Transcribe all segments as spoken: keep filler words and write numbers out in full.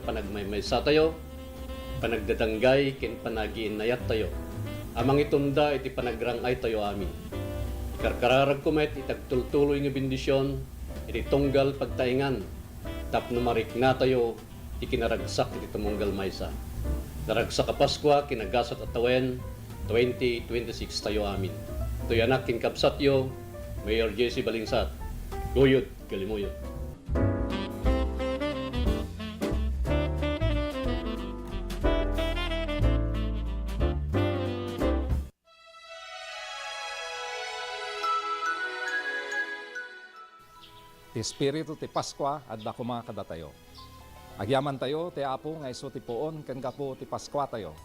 panagmaymaysatayo, panagdadanggay ken panagiinnayattayo a mangitunda iti panagrang-aytayo amin. Ikarkararagko met iti agtultuloy nga bendision iti tunggal pagtaengan tapno mariknatayo ti kinaragsak iti tumunggal maysa. Naragsak a Paskua ken nagasat a tawen, twenty twenty-six tayo amin. Toy anak ken kabsatyo, Mayor Jesse Balingsat. Guyod, Kalimuyot. Ti espiritu ti Paskua adda koma kadatayo. Agyamantayo ti Apo nga isu ti puon ken gapu ti Paskuatayo.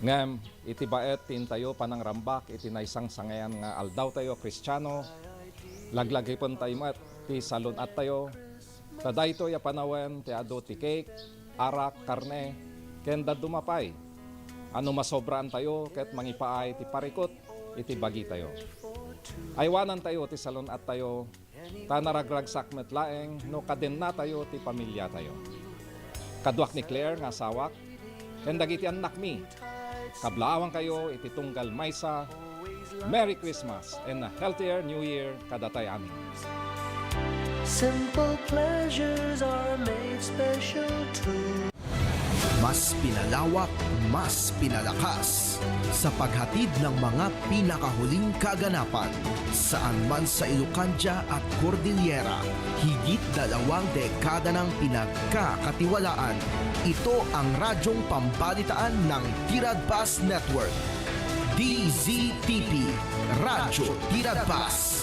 Ngem iti baet ti intayo panangrambak iti naisangsangayan nga aldawtayo a Kristiano, laglagipentayo met ti salun-attayo, ta daytoy a panawen ti adu ti cake, arak, karne, ken dadduma pay a no masobraantayo ket mangipaay ti parikut iti bagitayo. Aywanantayo ti salun-attayo, ta naragragsak met laeng no kadennatayo ti pamiliatayo. Kaduak ni Claire nga asawak, ken dagiti annakmi, kablaawankayo iti tunggal maysa. Merry Christmas and a healthier New Year kadatayo amin. Simple pleasures are made special too. Mas pinalawak, mas pinalakas sa paghatid ng mga pinakahuling kaganapan. Saan man sa Ilocandia at Cordillera, higit dalawang dekada nang pinagkakatiwalaan. Ito ang radyong pambalitaan ng Tiradpas Network. D Z T P, Radyo Tiradpas.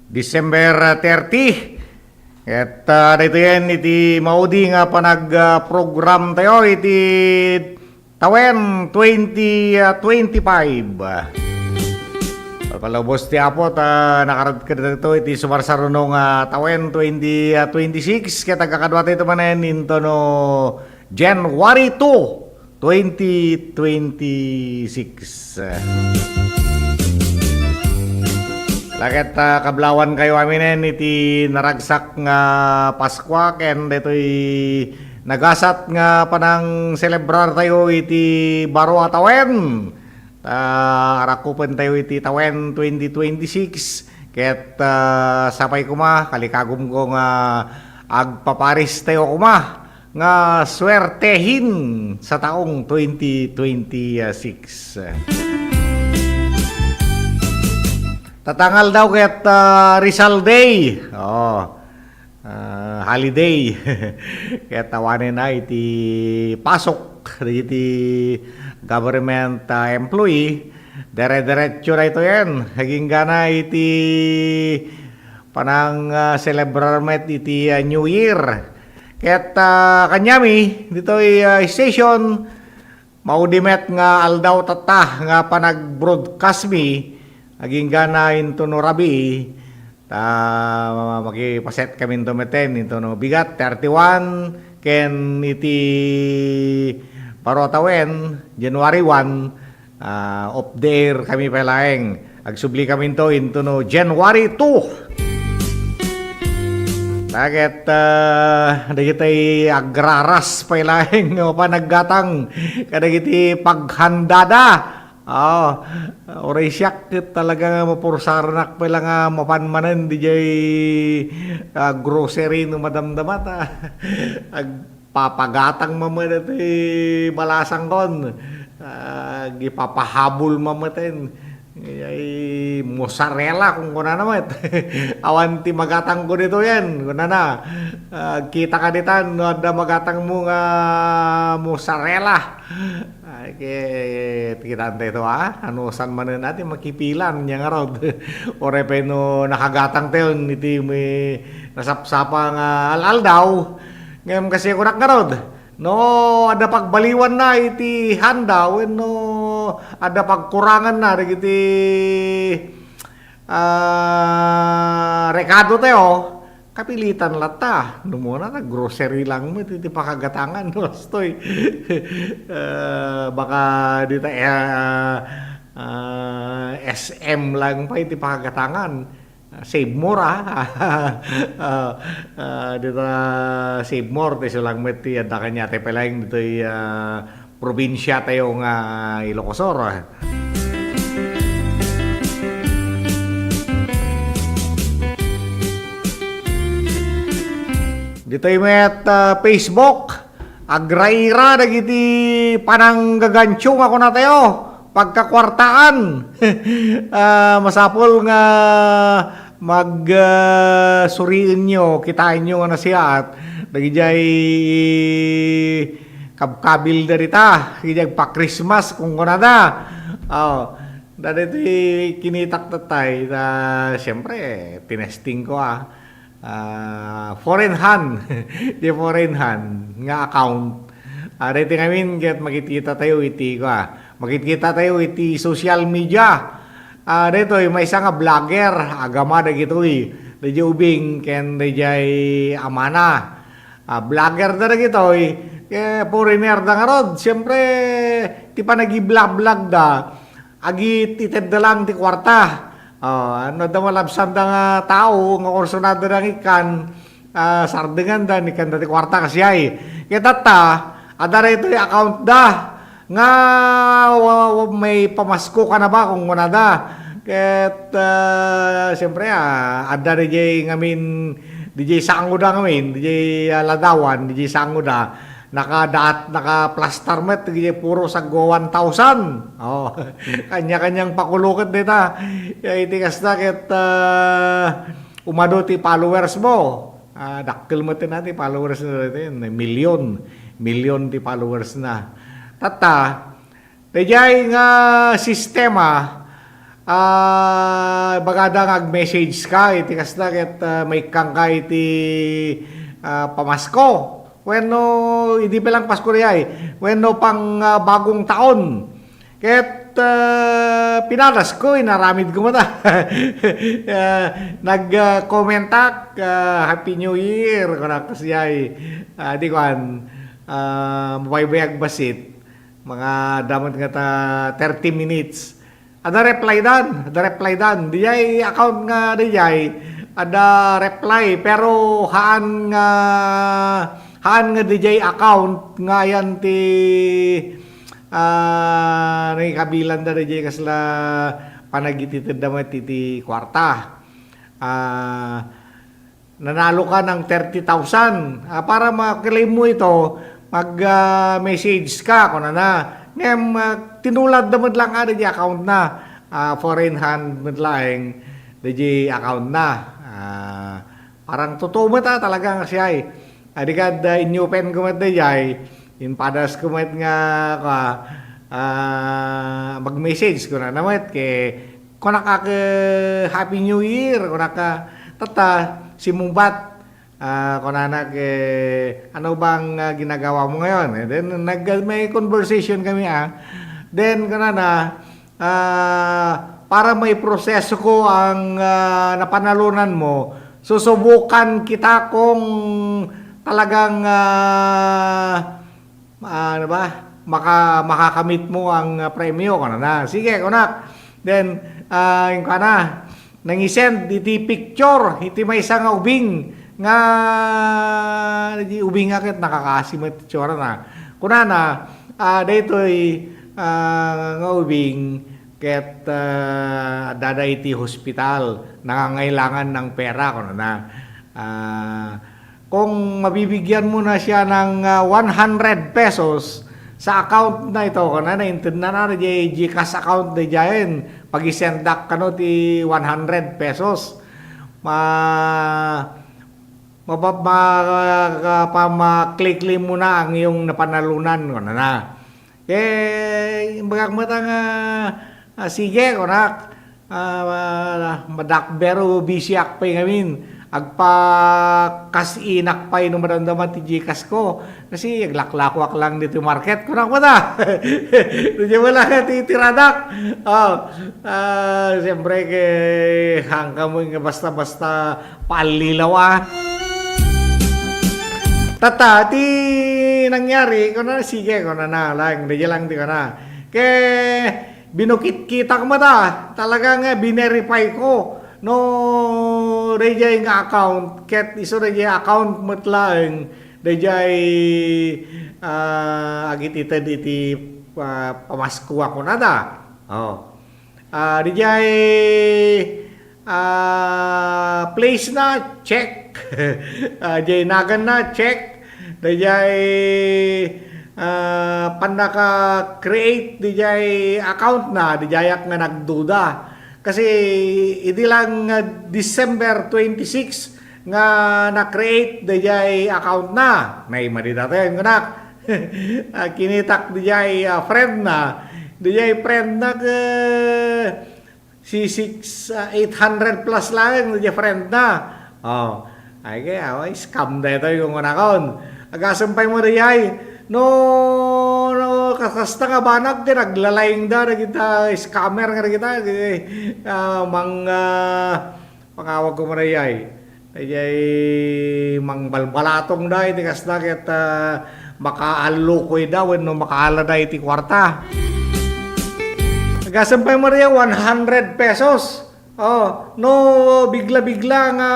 December thirty. Ket, ah, daytoyen iti maudi nga panag, ah, program tayo iti tawen twenty, ah, twenty-five. Palpalubos ti Apo ta nakarad kadatayo iti sumarsaruno nga tawen twenty, ah, twenty-six. Ket agkakaduatayo manen intono January two, twenty twenty-six. Laket, ah, kablawankayo aminen iti naragsak nga Paskua ken daytoy nagasat nga panang-selebrartayo iti baro a tawen. Ta arakupentayo iti tawen twenty twenty-six ket, ah, sapay koma, kalikagumko nga agpaparistayo koma nga suertehin sa taong twenty twenty-six. Tatangal daw ket, ah, Rizal Day. Oh. Ah, holiday. Ket awanen a iti pasok dagiti government, ah, employee, dire-diretso daytoyen. Agingga na iti panang, ah, selebrar met iti, ah, New Year. Ket, ah, kaniami, ditoy, ah, station, maudi met nga aldaw tatta nga panag-broadcast mi, agingga na intono rabii, ta makipaset kaminto meten intono bigat, thirty-one, ken iti baro a tawen, January one, ah, off the air kami pay laeng. Agsubli kaminto intono January two. Daket, ah, dagiti agraras pay laeng nga panaggatang kadagiti paghandada. Ah, uray siak ket talaga nga mapursaranak pay la nga mapan manen didiay, ah, grocery no madamdama ta. Ag- papagatang manen iti balasangkon. Ah, agipapahabol mameten. Ay, mozzarella, kung kunana met. Awan ti magatangko ditoyen, kunana. Ah, kita ka ditan, no adda magatangmo nga mozzarella. Ay, ke-, kitaan tayo ito, ha? Ano, san manen natin makipilan, niya nga rod. Ore pa no nakagatang tayo, iti may nasapsapa nga al-aldaw. Ngem kasi kunak ngarud, no adda pagbaliwanna iti handa wenno adda pagkuranganna dagiti, ah, rekado tayo, Kapilitan latta. No muna, nag-grocery lang met iti pakagatangan, no, kastoy. Ah, baka dita, eh, ah, ah, S M lang pay iti pakagatangan. Ah, Save More, ah. Ah, ah, dita Save More, ti isu lang met ti adda kaniate pay laeng ditoy, ah, probinsiatayo nga Ilocos Sur. Ditoy met, ah, Facebook, agraira dagiti pananggagancho nga kunatayo, pagkakuartaan. Ah, masapul nga mag, ah, surienyo, kitaenyo nga nasiaat dagidiay kabkabilda dita, idi agpa-Christmas, kunkunada. Oh, dagiti kinitak tatay, ta, siyempre, tinesting ko, ah. Ah, foreign hand, di foreign hand nga account. Ah, daytoy ngamin, ket makitkita tayo iti, kua, makitkita tayo iti social media. Ah, daytoy, maysa nga vlogger, agama dagitoy, daydiay ubing ken daydiay amana. Ah, vlogger da dagitoy, eh, foreigner da ngarud. Siyempre, ti panagiblablog da, agititedda lang ti kuarta. Oh, no adda malabsanda nga tao nga kursunada da nga ikkan, ah, sardenganda, ikkanda ti kuarta, kasiay. Ket tatta, adda daytoy account da nga wa-, wa-, may pamasko kana ba, kunkunada. Ket, ah, siyempre, ah, adda diay ngamin, diay sangoda ngamin, diay, ah, ladawan, diay sangoda. Nakadaat, nakaplastar met, diay puro sagwa one thousand. Oh, kanya-kanyang pakulo ket dita. Ya, iti kasta ket, ah, umadu ti followers mo. Ah, dakkel met na ti followers na daytoy, million, million ti followers na. Tatta, daydiay nga sistema, ah, bagada nga ag-message ka iti kasta ket, ah, maikkanka iti, ah, pamasko. Wenno, idi pa lang Pasko diay, wenno pang, ah, bagong taon. Ket, ah, pinadasko, inaramidko met, ah. Ah, nag, ah, commentak, ah, "Happy New Year," kunak, kasiay. Ah, di kuan, ah, mabaybayag bassit. Mga adda met nga ta thirty minutes. Adda reply dan, adda reply dan. Diay account nga diay, adda reply, pero haan nga, haan nga diay account nga ayan ti, ah, nagikabilanda diay kasla panagititedda met iti kuarta. Ah, nanalo ka ng thirty thousand. Ah, para ma-claim mo ito, mag, ah, message ka, kunana. Ngem, ah, tinuladda met lang nga diay account na. Ah, foreign hand met laeng diay account na. Ah, parang totoo met, ah, talaga nga siya, eh. Ah, di kad, ah, inyupen ko met diay, impadas ko met nga, kua, ah, mag-message ko na naman, kay kunak a, "Happy New Year," kunak a, "Tatta, simungbat." Ah, kunana, eh, "Ano bang, ah, ginagawa mo ngayon?" And then, nag-, may conversation kami, ah. Then, kunana, ah, "Para may proseso ko ang, ah, napanalunan mo, susubukan kita kung talagang, ah, ah, ano ba, maka-, makakamit mo ang, ah, premyo," kunana. "Sige," kunak. Then, ah, yung kana, nangisend iti picture, iti maysa nga ubing, nga, di ubing nga ket nakakaasi met itsura na. Kunana, ah, daytoy, ah, nga ubing, ket, ah, adda iti hospital, nangangailangan ng pera, kunana. Ah, Kung mabibigyan mo na siya ng, ah, one hundred pesos sa account na ito, kana nainted na na, diay GCash account na diyan, pag-isendak kano ti one hundred pesos. Ma-, mapa-, ma-, ka-, pa-, ma-click mo na ang iyong napanalunan, kana na. Eh, imbagak met nga, "Ah, sige," kunak. Ah, madakber o bisiak pay ngamin. Agpa-cash inak pay no madamdama ti GCash ko. Kasi aglaklakoak lang dito market. Kunak met, ah. Diay wala nga ti tiradak. Oh, ah, siyempre, kay hangka mo nga basta-basta paallilaw, ah. Tatta, ti nangyari, kuna, sige, kunana, lang, daydiay lang ti kuna. Ket binukitkitak met a, talaga nga binerify ko no daydiay nga account, ket isu daydiay account met laeng, daydiay, ah, agitited iti, ah, pamasko a kunada. Oh. Ah, daydiay, ah, place na, check. Ah, daydiay naganna, check. Daydiay, ah, pannaka-create daydiay account na, daydiayak nga nagduda. Kasi idi lang nga December twenty-six nga na-create daydiay account na. Nay, madi datayen, kunak. Ah, kinitak daydiay, ah, friend na. Daydiay friend na, eh, si six, ah, eight hundred plus laeng daydiay friend na. Oh, ay, kaya, oh, scam daytoy, kunakon. Agasem pay mo daydiay. No, no, kas-, kasta nga banag, ti naglalayda, dagita scammer nga dagita, eh, ah, mang, ah, pangawag ko man daydiay. Daydiay mangbalbalatongda iti kasta ket, ah, makaallukoyda wenno makaalada iti kuarta. Agasem pay Maria, one hundred pesos. Oh, no bigla-bigla nga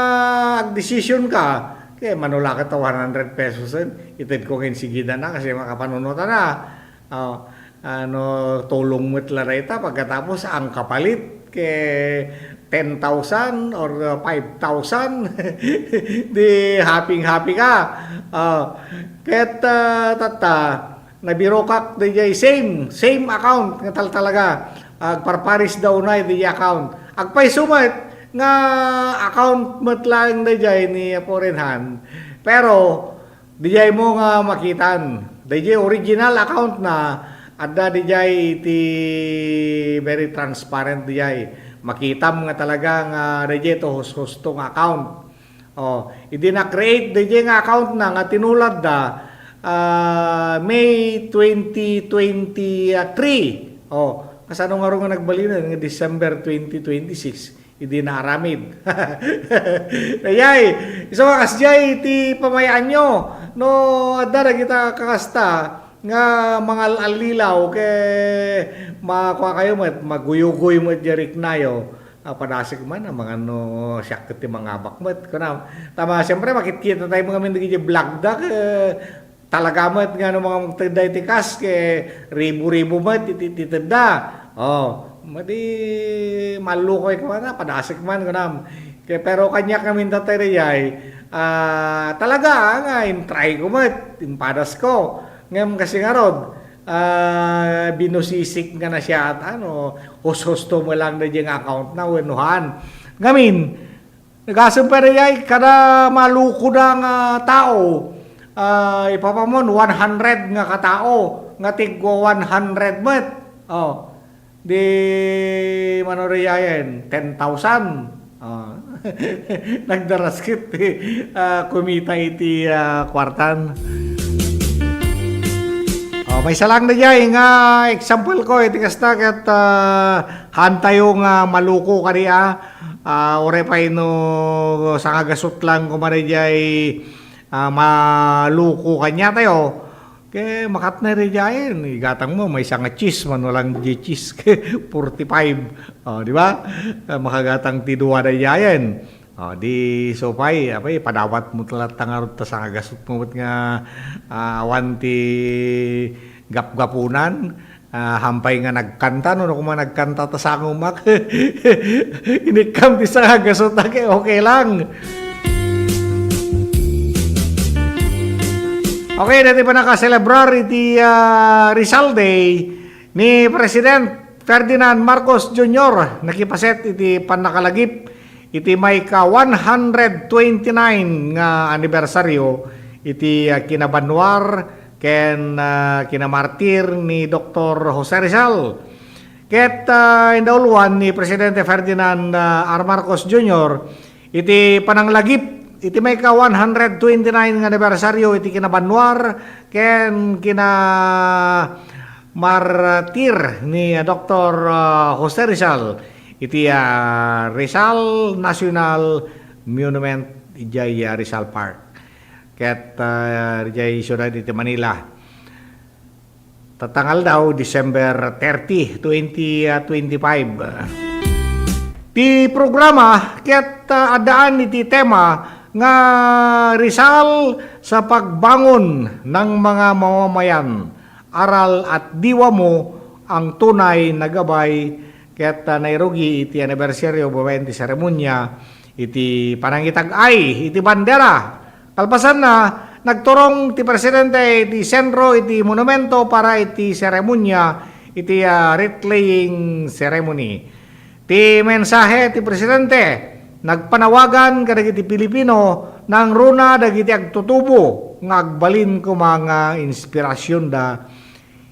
agdesisyon ka, ket mano la ket one hundred pesos, eh, itedko ken si Gidana kasi makapanunotana. Oh, ano, tulong met la dayta, pagkatapos ang kapalit ket ten thousand or, uh, five thousand. Di happy-happy ka. Oh, ket, uh, tatta, nabirokak daydiay same, same account nga tal-, talaga. Agparparisda unay daydiay account. Agpayso met nga account met laeng daydiay ni Apo Renhan. Pero, Daydiay mo nga makitan. Daydiay original account na, adda daydiay iti very transparent daydiay. Makitam nga talaga nga daydiay to hus-, husto nga account. Oh, idi na-create daydiay nga account na nga tinuladda, ah, May twenty twenty-three. Oh, kasano nga ro nga nagbalinen nga December twenty twenty-six? Idi naaramid. Dayay, isu a kasdiay ti pamayaanyo. No adda dagita kakasta nga mangal-allilaw, ket makuakayo met, maguyugoy met diay riknayo. Ah, padasig man, amangan no siak ket ti mangabak met. Kunam, tama, siyempre, makitkita tayo mga mindig iti vlog da, ket Talaga met nga no mangted daytoy kas, ket ribu-ribu met iti, iti tedda. Oh, madi mallukoy ka man, padasig man, kunam. Ket pero kaniak ngamin daytoy dayay, ah, talaga nga intry ko met, impadasko. Ngem kasi ngarud, ah, binusisik nga nasiat, ano, hus-, husto mo lang daydiay nga account na, wenno haan. Ngamin, Nagasem pay dayay kada maluko da nga tao, ah, ipapamon, one hundred nga katao, nga tigwa one hundred met. Oh, di mano dayayen, ten thousand. Oh. Nagdarasket ti, ah, kumita iti, ah, kuartan. Oh, maysa lang dayay nga example ko, iti kasta ket, ah, haantayo nga maluko kadi, ah. Ah, uray pay no sangagasut lang koma daydiay, ah, maluko kaniatayo, ket makatnay daydiayen, igatang mo, maysa nga cheese, mano lang di cheese, forty-five. Oh, di ba? Ah, makagatang ti dua daydiayen. Oh, di isu pay, apay, padawat mo talaga ngarud ta sangagasut mo met nga, ah, awan ti gapgapunan. Ah, hampay nga nagkanta, no, no, koma nagkanta ta sangomak. Inikkam ti sangagasut, okay, okay lang. Okay, dati pa nakaselebrar iti, ah, Rizal Day ni President Ferdinand Marcos Junior, nakipaset iti pannakalagip iti mayka one hundred twenty-nine nga anibersaryo iti, ah, kinabanwar ken, ah, kinamartir ni Doktor Jose Rizal. Ket, ah, indauluan ni Presidente Ferdinand, ah, R. Marcos Junior iti pananglagip iti mayka one hundred twenty-nine nga anibersaryo iti kinabanwar ken kinamartir ni, ah, Doktor, ah, Jose Rizal iti, ah, Rizal National Monument idiay, ah, Rizal Park. ket, ah, idiay siudad iti Manila. Tatta nga aldaw, December thirty, twenty, ah, twenty-five. Ti programa ket, ah, addaan iti tema nga Rizal sa pagbangon ng mga mamamayan, aral at diwa mo ang tunay na gabay, ket, ah, nairugi iti anibersaryo babaen ti seremonia iti panangitag-ay iti bandera. Kalpasanna, nagturong ti presidente iti sentro iti monumento para iti seremonia iti, ah, wreath-laying ceremony. Ti mensahe ti presidente, nagpanawagan kadagiti Pilipino nga angruna dagiti agtutubo nga agbalin koma nga inspirasionda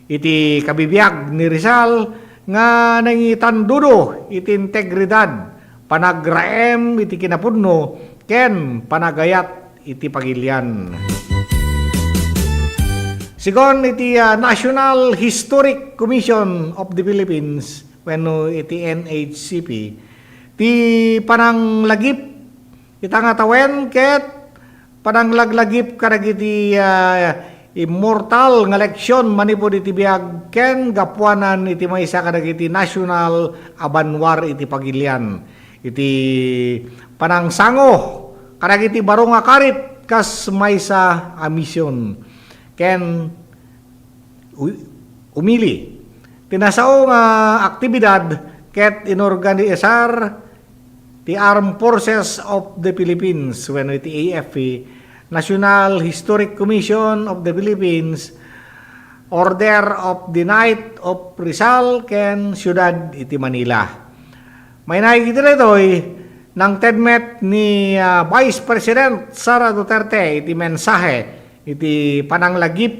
iti kabibiag ni Rizal nga nangitandudo iti integridad, panagraem iti kinapudno, ken panagayat iti pagilian. Sigun iti, ah, National Historic Commission of the Philippines wenno iti N H C P, ti pananglagip ita nga tawen ket pananglaglagip kadagiti, ah, immortal nga leksion manipud iti biag ken gapuanan iti maysa kadagiti national a banwar iti pagilian iti panangsango kadagiti baro nga karit kas maysa a mision ken u-, umili. Ti nasao nga aktibidad ket inorganisar ti Armed Forces of the Philippines wenno iti A F P, National Historic Commission of the Philippines, Order of the Knight of Rizal ken Siudad iti Manila. Mainaig iti daytoy, nangted met ni, ah, Vice President Sara Duterte iti mensahe iti pananglagip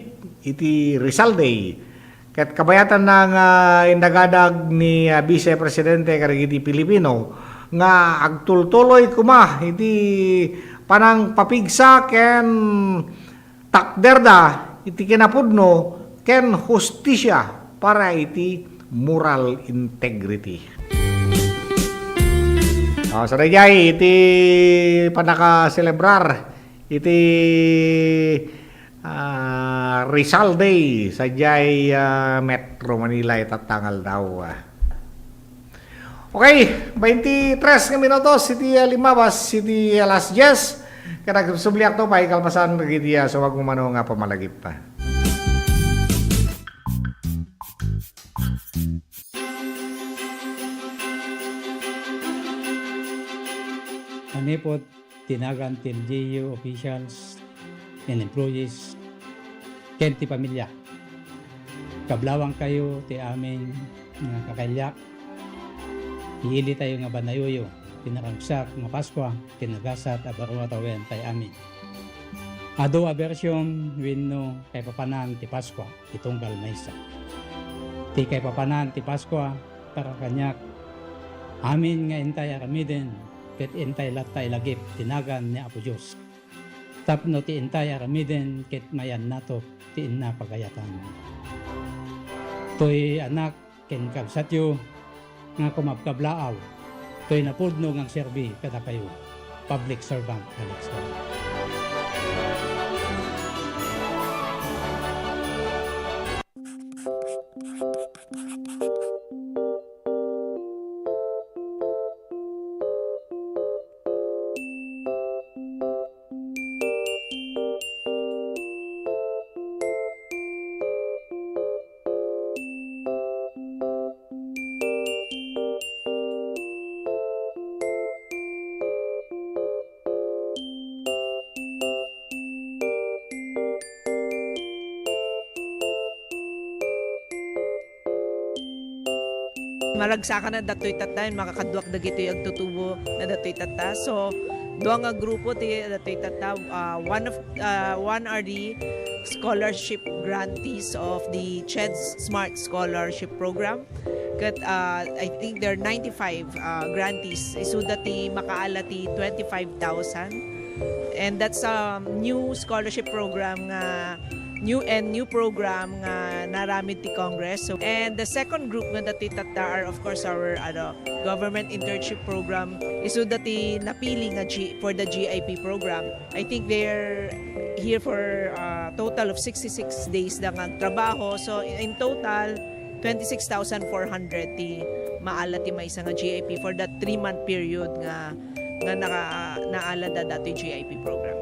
iti Rizal Day. Ket kabayatanna nga indagadag ni, ah, Vice Presidente kadagiti Pilipino nga agtultuloy koma iti panangpapigsa ken takderda iti kinapudno ken hustisia para iti moral integrity. Ah, sadaydiay iti pannakaselebrar iti, ah, Rizal Day sadiay, ah, Metro Manila itatta nga aldaw. Okay, baintitres nga minutos iti, ah, limmabas iti alas dies. Ket agsubliakto pay kalpasan dagiti, ah, suag umano nga pamalagip. Manipud ti nagan ti L G U officials and employees ken ti pamilya. Kablawankayo ti amin nga kakailia. Iilitayo nga banayoyo ti naragsak nga Paskua ken nagasat a baro a tawen tay amin. Adu a bersion wenno kaipapanan ti Paskua ti tunggal maysa. Ti kaipapanan ti Paskua para kaniak, amin nga intay aramiden ket intay latta ilagip ti nagan ni Apo Dios. Tapno ti intay aramiden ket mayannato ti inna pagayatan. Toy anak ken kabsatyo nga kumabkablaaw, toy napudno nga agserbi kadakayo. Public Servant Alex Cordero. Maragsakan a datoy tatta, makakaduak dagitoy agtutubo na datoy tatta. So, dua nga grupo ti datoy tatta. Ah, one of, ah, one are the scholarship grantees of the CHED Smart Scholarship Program. Ket, ah, I think there are ninety-five, ah, grantees. Isuda ti makaala ti twenty-five thousand. And that's a new scholarship program nga new and new program nga naaramid ti Congress. So, and the second group nga dati tatta are, of course, our, ano, government internship program. Isu dati napili nga G-, for the G I P program. I think they're here for, uh, total of sixty-six days da nga trabaho. So, in total, twenty-six thousand four hundred ti maala ti maysa nga G I P for that three-month period nga, nga naka-, naala da datoy G I P program.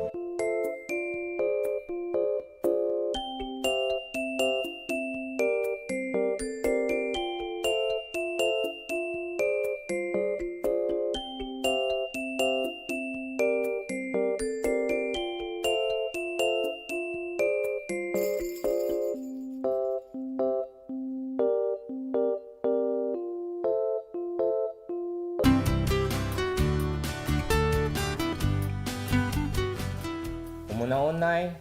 Umuna-unay,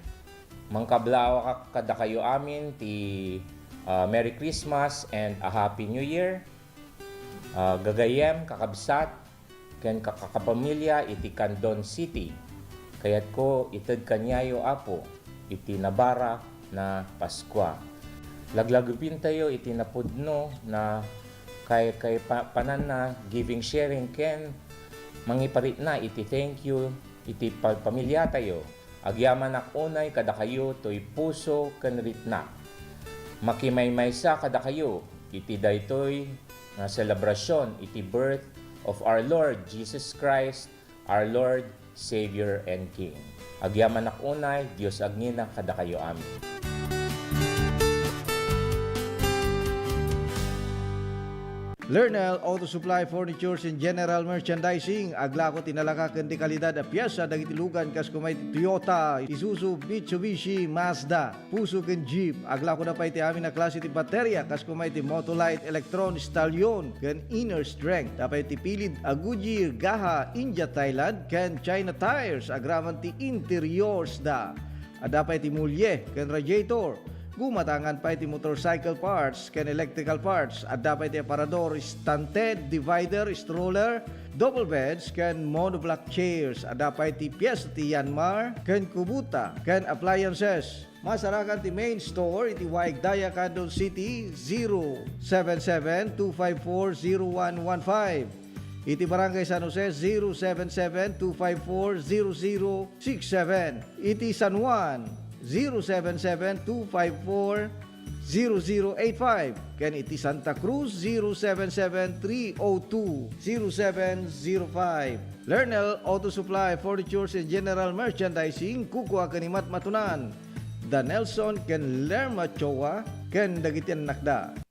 mangkablaawak kadakayo amin ti, ah, Merry Christmas and a Happy New Year. Ah, gagayyem, kakabsat, ken kakakapamilya iti Candon City. Kayatko ited kaniayo, Apo, iti nabarak na Paskua. Laglagipentayo iti napudno na kay, kay pa-, pananna, giving, sharing, ken mangiparikna iti thank you iti pa-, pamiliatayo. Agyamanak unay kadakayo toy puso ken rikna. Makimaymaysa kadakayo iti daytoy nga selebrasion iti birth of our Lord Jesus Christ, our Lord, Savior, and King. Agyamanak unay, Dios agnina kadakayo amin. Lernel Auto Supply Furnitures and General Merchandising, aglako ti nalaka ken ti kalidad a piesa dagiti lugan kas koma iti Toyota, Isuzu, Mitsubishi, Mazda, Fuso ken Jeep. Aglakoda pay ti amin a klase ti bateria kas koma iti Motolite, Electron, Stallion, ken Inner Strength. Adda pay ti pilid a Goodyear, Gaha, India, Thailand, ken China tires agraman ti interiors da. Adda pay ti mulie ken radiator. Gumatangan pay ti motorcycle parts ken electrical parts. Adda pay ti aparador, stand, divider, stroller, double beds, ken monoblock chairs. Adda pay ti piesta ti Yanmar ken Kubota ken appliances. Masarakan ti main store iti Waig Daya, Candon City, zero seven seven two five four zero one one five. Iti Barangay San Jose, zero seven seven two five four zero zero six seven. Iti San Juan, zero seven seven two five four zero zero eight five. Ken iti Santa Cruz, zero seven seven three oh two zero seven zero five. Lernel Auto Supply, Furnitures and General Merchandising, kukua ken ni Matmatunan, da Nelson ken Lerma Choa, ken dagiti annakda.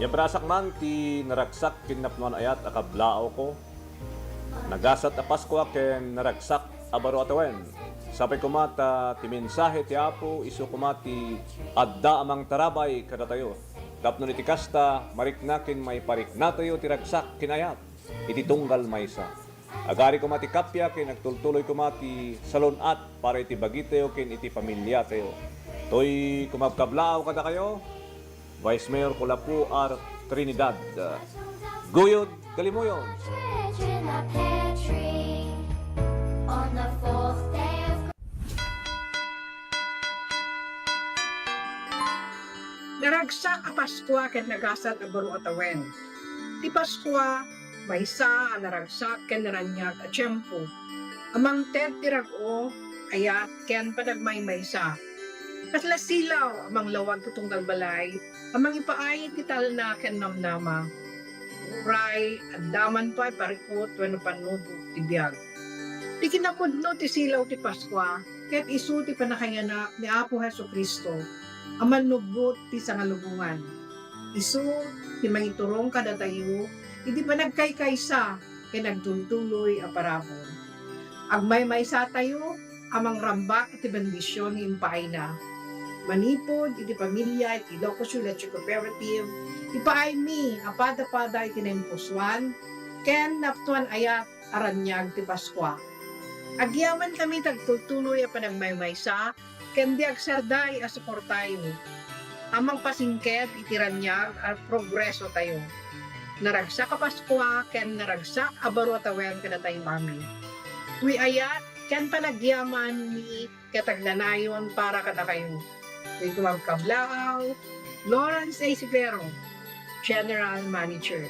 Yabrasak man ti naragsak ken napnoan ayat a kablaawko. Nagasat a Paskua ken naragsak a baro a tawen. Sapay koma ta ti mensahe ti Apo isu koma ti adda a mangtarabay kadatayo. Tapno iti kasta, marikna ken maipariknatayo ti ragsak ken ayat iti tunggal maysa. Agari koma ti kappia ken agtultuloy koma ti salun-at para iti bagitayo ken iti pamiliatayo. Toy kumabkablaaw kadakayo, Vice Mayor Colapu R. Trinidad. Guyod, Kalimuyon. Naragsak a Paskua ken nagasat a baro a tawen. Ti Paskua, maysa a naragsak ken naraniag a tiempo a mangted ti rag-o, ayat, ken panagmaymaysa. Kasla silaw a manglawag ti tunggal balay a mangipaay iti talna ken namnama. Uray, adda man pay parikut wenno pannubog ti biag. Ti kinapudno ti silaw ti Paskua ket isu ti pannakayanak ni Apo Jesu-Cristo a mannubbot ti sangalubongan. Isu ti mangiturong kadatayo iti panagkaykaysa ken agtultuloy a parabur. Agmaymaysatayo a mangrambak iti bendision nga impaayna. Manipud iti pamilya iti Ilocos Sur Leche Cooperative, ipaaymi a pada-pada iti naimpusoan ken napnoan ayat a raniag ti Paskua. Agyamankami ti agtultuloy a panagmaymaysa ken di agsarday a suportayo a mangpasingked iti raniag a progresotayo. Naragsak a Paskua ken naragsak a baro a tawen kadatayo amin. Wi ayat, Dian panagyaman mi ket agnanayon para kadakayo. Daytoy nga agkablaaw, Lawrence A. Sivero, General Manager.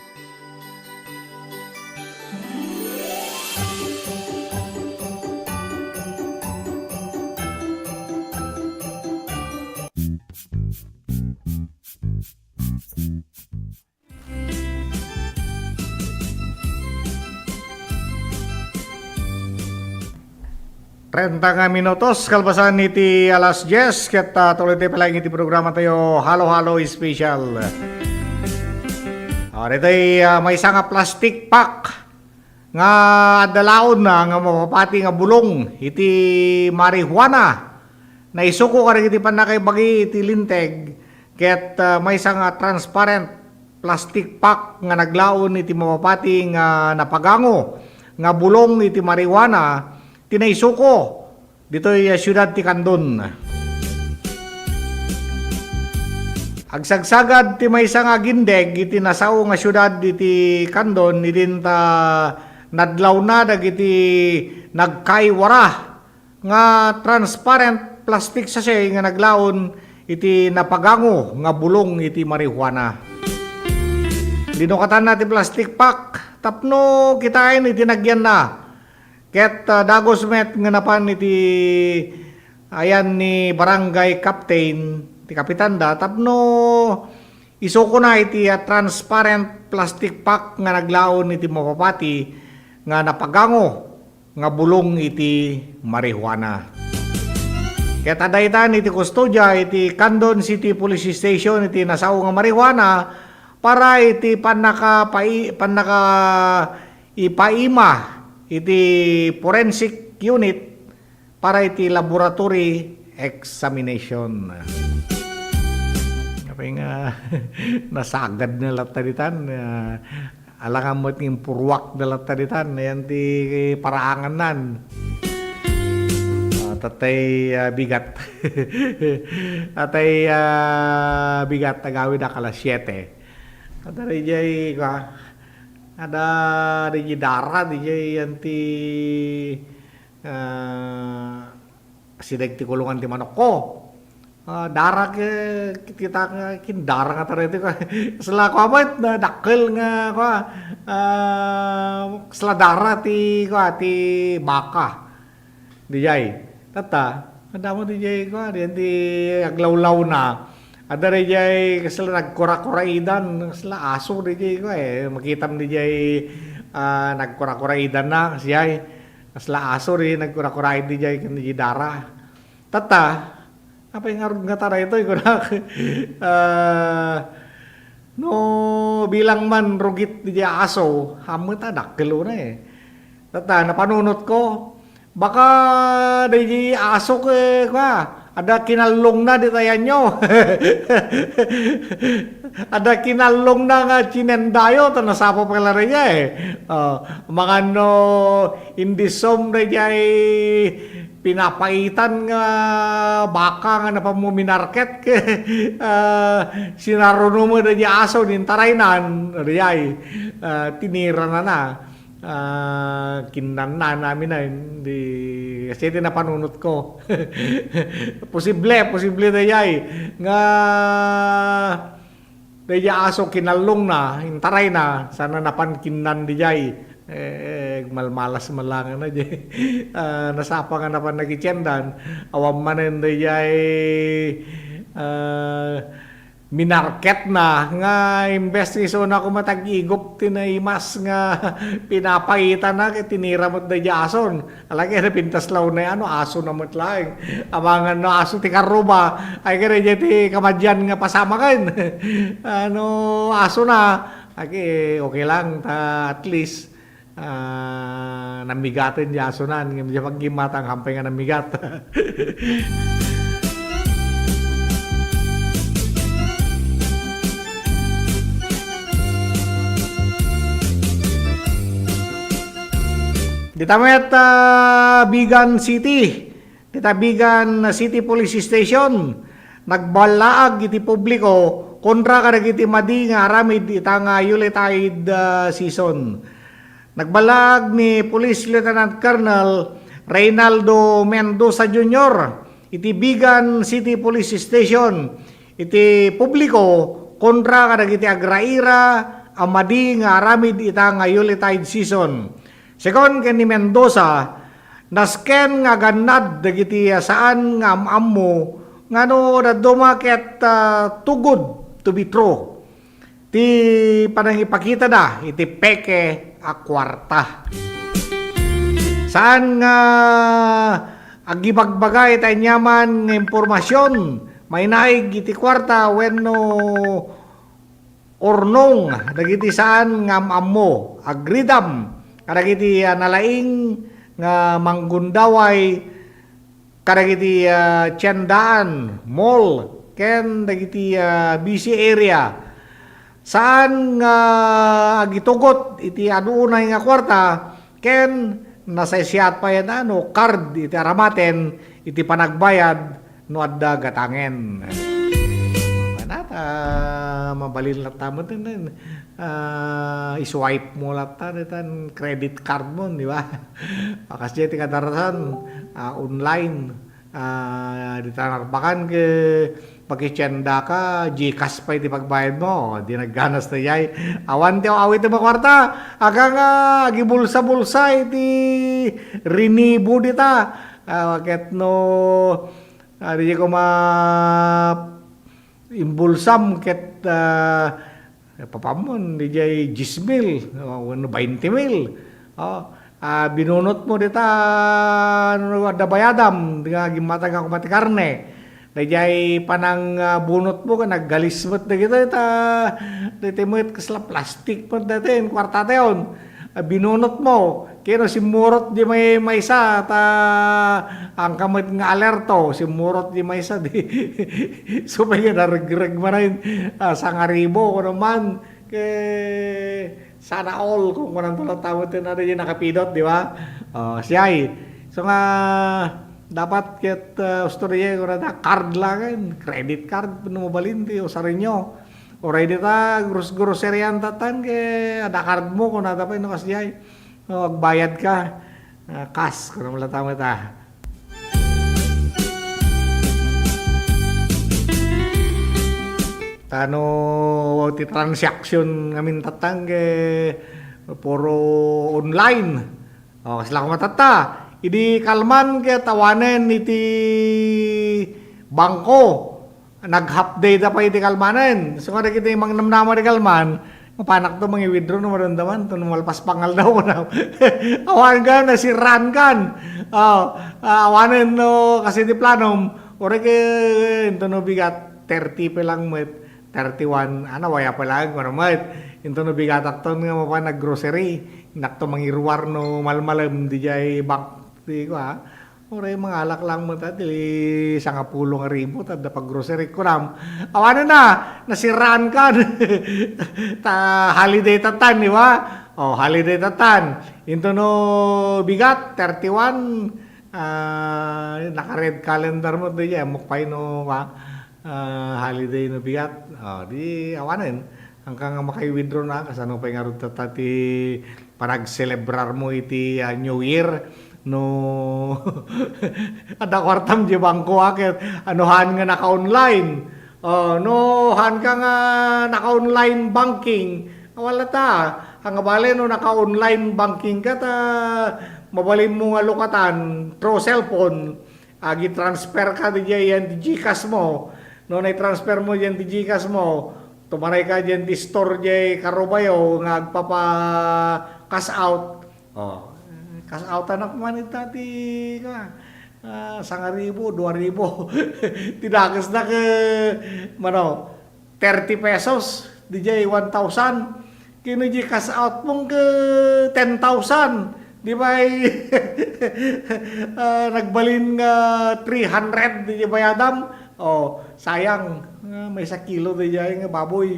Trenta nga minutos kalpasan iti alas dies, ket, ah, tuloy tayo pala iti programa tayo, Halo-Halo Special. Ah, ditoy, ah, maysa nga plastic pack nga adda laonna nga mapapati nga bulong iti marijuana. Naisuko kadagiti pannakaibagi iti linteg ket, ah, maysa nga transparent plastic pack nga naglaon iti mapapati nga napagango nga bulong iti marijuana ti naisuko ditoy, ah, siudad ti Candon. Agsagsagad ti maysa nga agindeg iti nasao nga siudad iti Candon, idinta nadlawna dagiti nagkaiwara nga transparent plastic sachet nga naglaon iti napagango nga bulong iti marijuana. Linukatanna ti plastic pack tapno kitaen iti nagyanna. Ket, ah, dagus met nga napan iti ayan ni barangay captain, ti kapitanda, tapno isukona iti, ah, transparent plastic pack nga naglaon iti mapapati nga napagango nga bulong iti marijuana. Ket adda itan iti kustodia iti Candon City Police Station iti nasao nga marijuana para iti pannakapai-, pannaka ipaima iti forensic unit para iti laboratory examination. Apay nga, nasagadna latta ditan, ah, alangan met nga impurruakda latta ditan, ayan ti paraangannan. Ah, tatay, ah, bigat. Tatay, ah, bigat, agawid a kalas siete. Adda diay, kua, adda diay dara, diay, ayan ti, ah, sideg ti kulongan ti manokko. Ah, dara ke-, kita nga, kin dara nga tayo ito, kua. Kasla, kua, met, na dakkel nga, kua, ah, kasla dara ti, kua, ti baka. Dijay. Tatta, adda met dijay, kua, diyan ti aglawlawna. Adda dijay, kasla nagkurakuraidan, kasla aso dijay, kua, eh. Makitam dijay, ah, nagkurakuraidanna, kasjay. Kasla aso di nagkurakuraid dijay ken dijay dara. Tatta, apay ngarud ngata daytoy, kunak. Ah, no bilang man rugit dijay aso, ammom ta dakkel una, eh. Tatta, napanunotko, baka dijay aso ke, kua, adda kinallongna dita ayanyo. Adda kinallongna nga chinendayo, ta nasapa pay la dijay, eh. Oh, mangan no indisom dijay pinapaitan nga baka nga napan mo minarket, ah, sinaruno met dijay aso, nintaraynan, dijay, ah, tinirana na. Ah, kinnanna amin, ah, di, kasi ti napanunotko. Posible, posible dijay nga dijay aso kinallongna, intarayna, sana napan kinnan dijay. Eh, eh, malmalas man lang na dijay. Ah, nasapa nga napan nagitiendan. Awan manen dijay, ah, minarketna nga imbes nga isuna koma tag-igup ti naimas nga pinapaitana ket tinira met dijay ason. Ala, kaya napintas law na, ano, aso na met laeng. Amangan no aso ti karruba. Ay, kaya dijay ti kamadian nga pasamaken. Ano, aso na. Ay, okay lang. Ta, at least, ah, namigaten dijay asonan. Ngem dijay paggimmatan, hampay nga namigat. Dita met, ah, Vigan City. Dita Vigan City Police Station, nagballaag iti publiko kontra kadagiti madi nga aramid ita nga Yuletide, ah, season. Nagballaag ni Police Lieutenant Colonel Reynaldo Mendoza Junior iti Vigan City Police Station iti publiko kontra kadagiti agraira a madi nga aramid ita nga Yuletide season. Segun ken ni Mendoza, nasken nga agannad dagiti saan nga am-ammo nga no dadduma ket, ah, too good to be true ti panangipakitada iti peke a kuarta. Saan nga agibagbaga iti aniaman nga impormasion mainaig iti kuarta wenno urnong dagiti saan nga am-ammo, agridam kadagiti, ah, nalaing nga manggundaway kadagiti, ah, tiendaan, mall, ken dagiti, ah, busy area. Saan nga agitugot iti adu unay nga kuarta ken nasaysayaat pay a no card iti aramaten iti panagbayad no adda gatangen. Kanat, ah, mabalin latta met, ah, i-swipe mo latta ditan credit card mo, di ba? Kas diay ti kadarasan, ah, online, ah, dita narbakan ket pakitiendaka, GCash pay ti pagbayad mo, di nagganas daydiay. Awan ti aw-awitem a kuarta, aka nga agibulsa-bulsa iti rinibo dita. Ah, ket no, ah, di ko ma-, imbulsam ket, ah, papammon, diay dies mil, o, wenno bainte mil. O, ah, binunot mo dita, no adda bayadam, nga gimmatag ako mati karne. Daydiay panang, ah, bunot mo, naggalis met dagitoy, ta, daytoy met kasla plastik met daytoy, kuarta tayon. Ah, binunot mo, ken no simmurot di may-, maysa, ta, angka met nga alerto, simmurot di maysa, di, supay nga naregreg manen, ah, sangaribo, kuno man, ket sana all, kung kunanto latta met, ken adu diay nakapidot, di ba? O, siay. So nga, dapat ket, ah, usto diay, kunada, card laeng, credit card, no mabalin, ti usarenyo. Uray dita, gros-, grocery-an tatan, ket adda card mo, kunada pay, no, kas diay. No, agbayad ka, ah, cash, kuno latta met, ah. Ta no ti transaction ngamin tattang ket puro online. O, kasla koma tatta. Idi kalman ket awanen iti bangko. Nag-half day da pay iti kalmanen. So, nga dagiti mangnamnama iti kalman, mapanakto mangi-withdraw no maramdaman, to no malpas pay nga aldaw, kunam. Awan ka, nasiraan kan. O, ah, awanen no, kas iti planom, uray ket, into no bigat, thirty pa lang met, thirty-one, ano, waya pa lang, kuno met. Into no bigatakton nga mapan nag-grocery, inakto mangiruar no malmalem, diay bank, di ko, ha? Uray mangalak lang met, ah, ti sangapulo nga ribu, ta adda pag-grocery, kunam. Awanen na, nasiraan kan. Ta holiday tatan, di ba? O, holiday tatan. Into no bigat, thirty-one, ah, naka-red calendar mo, di, ammok pay no, ah, ah, holiday no bigat. O, di, awanen. Angka nga maka-withdraw na, kasano pay ngarud tatta ti panagselebrar mo iti, ah, New Year, no adda kuartam diay bangko, a, ket no haan nga naka-online. O, no haan ka nga naka-online banking, wala ta. Ania bale no naka-online banking ka, ta mabalin mo nga lukatan through cellphone. Agi-transfer ka diay yan ti GCash mo. No nai-transfer mo yan ti GCash mo, tumaray ka diay ti store diay karubayo nga agpapa-cash out. O, cash out anak man ita ti, ka, ah, sangaribu, dua ribu. Ti dakes na ket, mano, thirty pesos, diay one thousand. Ken no diay cash out mo ket ten thousand. Di ba, ah, nagbalin nga three hundred diay bayadam? O, sayang. Ah, maysa kilo diay nga baboy.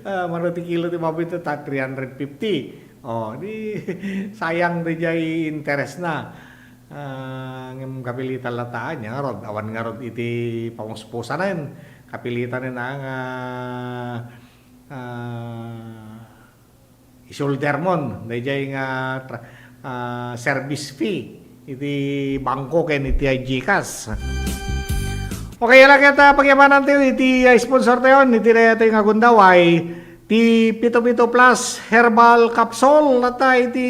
Ah, mano ti kilo ti baboy ta three hundred fifty. O, di sayang diay interest na. Ah, ngem kapilitan latta, ania ngarud, awan ngarud iti pamuspusanen. Kapilitanen a nga, ah, isuldermon daydiay nga tra-, ah, service fee. iti bangko ken iti GCash. Okay, ala ket, ah, pagyamanantayo iti, ah, sponsor tayo, iti daytoy nga gundaway, ti Pito Pito Plus Herbal Capsule, ata iti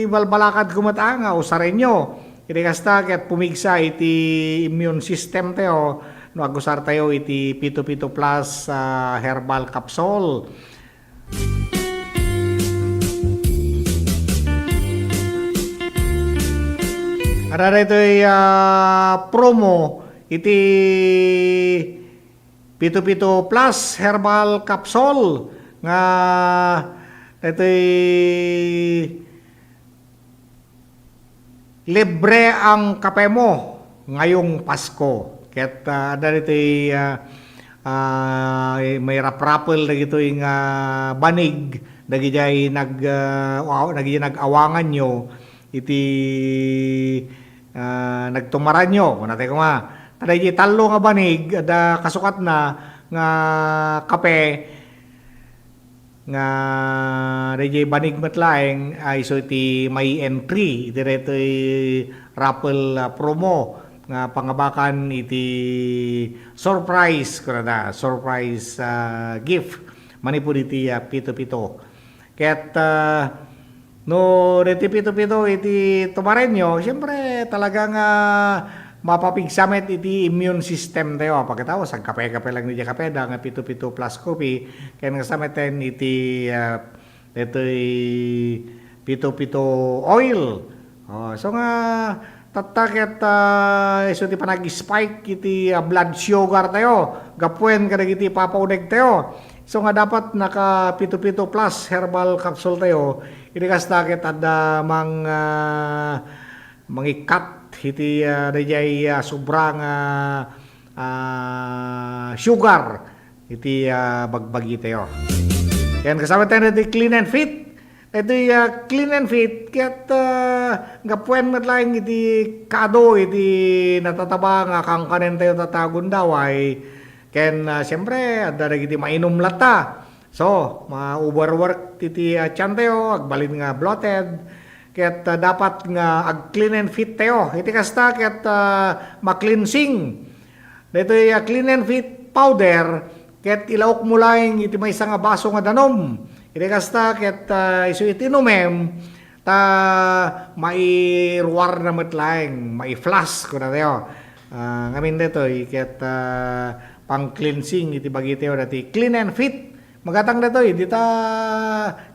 ibalbalakadko met, ah, nga usarenyo. Iti kasta, ket pumigsa iti immune system tayo, no agusar tayo iti Pito Pito Plus, ah, Herbal Capsule. Ada daytoy, ah, promo iti Pito Pito Plus Herbal Capsule nga daytoy libre ang kape mo ngayong Pasko. Ket, ah, adda ditoy, ah, ah, may raprapel dagitoy nga banig, dagijay nag, ah, wa-, dagijay nag-awanganyo iti, ah, nagtumaranyo, kunatay koma. Kadagijay tallo nga banig, adda kasukatna nga kape, nga dayjay banig met laeng a isu iti may entry iti daytoy raffle, ah, promo nga pangabakan iti surprise, kunada, surprise, ah, gift manipud iti, ah, Pito Pito. Ket, ah, no, daytoy Pito Pito iti tumarenyo, siyempre, talaga nga mapapigsa met iti immune system tayo. Pagkatapos, agkape-kape lang diay kape da nga Pito Pito Plus Coffee, ken kasta met iti, ah, daytoy Pito Pito Oil. Oh, so nga, tatta ket, ah, isu ti panag-spike iti, ah, blood sugar tayo, gapuen kadagiti papauneg tayo. So nga dapat naka Pito Pito Plus herbal capsule tayo, iti kasta ket adda mang, ah, mangikkat iti, ah, dayjay, ah, sobra nga, ah, sugar iti, ah, bagbagi tayo. Ken kasama tayo iti Clean and Fit. Iti, ah, Clean and Fit, ket, ah, gapuen met laeng iti kaadu iti natataba nga kankanen tayo tatagun daway. Ken, ah, siyempre, adda dagiti mainum latta. So, ma-overwork ti, ti, ah, tiyan tayo, agbalin nga bloated. Ket, ah, dapat nga ag-clean and fit tayo. Iti kasta, ket, ah, ma-cleansing. Daytoy, ah, Clean and Fit powder, ket ilaok mo laeng iti maysa nga baso nga danum. Iti kasta, ket, ah, isu iti inumem, ta mairuar na met laeng, mai-flush, kuna tayo. Ah, ngamin daytoy, ket, ah, pang-cleansing iti bagitayo dati Clean and Fit. Magatang daytoy, dita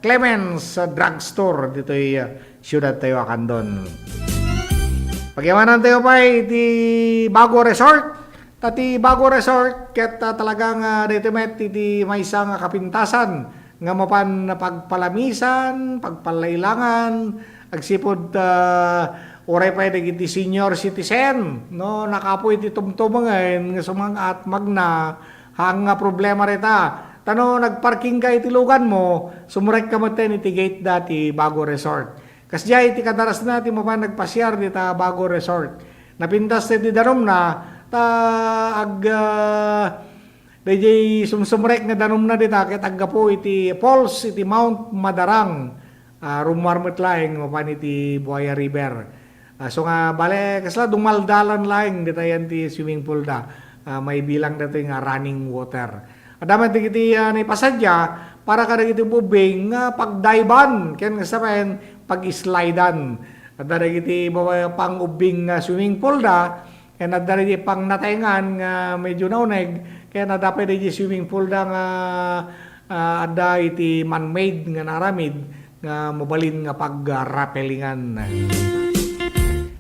Clemens, ah, Drugstore, ditoy, ah, siyudad tayo a Candon. Pagyamanantayo pay iti Bago Resort. Ta ti Bago Resort, ket, ah, talaga nga daytoy met iti maysa nga kapintasan nga mapan pagpalamisan, pagpallailangan, agsipud, ah, uray pay dagiti senior citizen, no, nakapu iti tumtumengen nga sumang-at magna, haan nga problema dayta. Ta no nagparking ka iti luganmo, sumrekka metten iti gate da ti Bago Resort. Kasdiay iti kadarasna ti mapan nagpasiar dita Bago Resort. Napintas ti danumna, ta ag-, ah, dayjay sumsumrek nga danumna dita ket aggapu iti falls iti Mount Madarang. Ah, rummuar met laeng mapan iti Buaya River. Ah, so nga, bale, kasla dumaldalan laeng dita yan ti swimming pool da. Ah, maibilang datoy nga running water. Adda met dagiti, ah, naipasadia para kadagiti ubbing nga pagdayban ken kasta met pag-slidean. Adda dagiti ba-, pang-ubbing nga swimming pool da, ken adda dagiti pangnatengan nga medyo nauneg, ken adda pay dagiti swimming pool da nga, ah, adda iti man-made nga naaramid nga mabalin nga pag-, ah, rappellingan.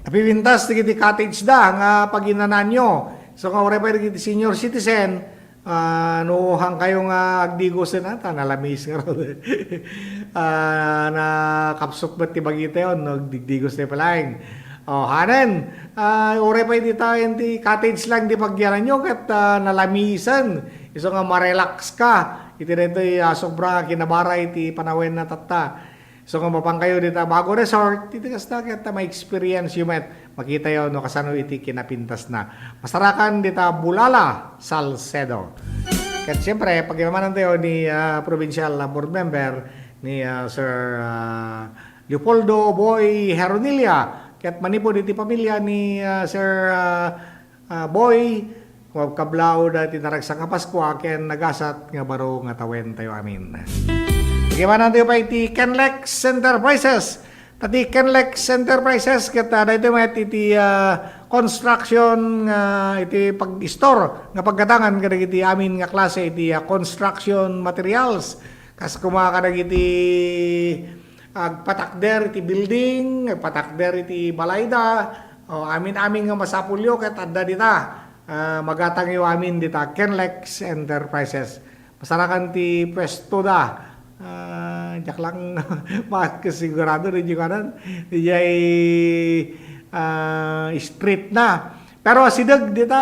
Napipintas dagiti cottage da nga paginananyo. So, nga uray pay dagiti senior citizen, Ah, no, hankayo nga agdigos ken ata, nalamis ngarud. Ah, nakapsut met ti bagitayo, no, agdigdigos ti palaing. Oh, hanen, ah, uray pay dita, iti cottage lang ti pagyananyo, ket, ah, nalamisen. Isu nga ma-relax ka. Iti daytoy, ah, sobra nga kinabara iti panawen na tatta. So, nga mapankayo dita Bago Resort, iti kasta ket ma-experience yo met. Makitayo no kasano iti kinapintasna. Masarakan dita Bulala, Salcedo. Ket siyempre, pagyamanantayo ni, ah, provincial, ah, board member ni, ah, Sir, ah, Leopoldo Boy Heronilia, ket manipud iti pamilia ni, ah, Sir, ah, ah, Boy, kumabkablaw da iti naragsak nga Paskua ken nagasat nga baro nga tawen tayo amin. Agyamanan tayo pay iti Kenlex Enterprises. Ta ti Kenlex Enterprises ket, ah, daytoy met iti, ah, construction nga iti pag-store nga paggatangan kadagiti amin nga klase iti, ah, construction materials. Kas kuma kadagiti agpatakder iti building, agpatakder iti balayda, o amin-amin nga masapulyo ket adda dita. Ah, magatangyo amin dita Kenlex Enterprises. Masarakan ti puesto da. Ah, diak lang makasigurado, di kanan, diay, ah, street na. Pero asideg dita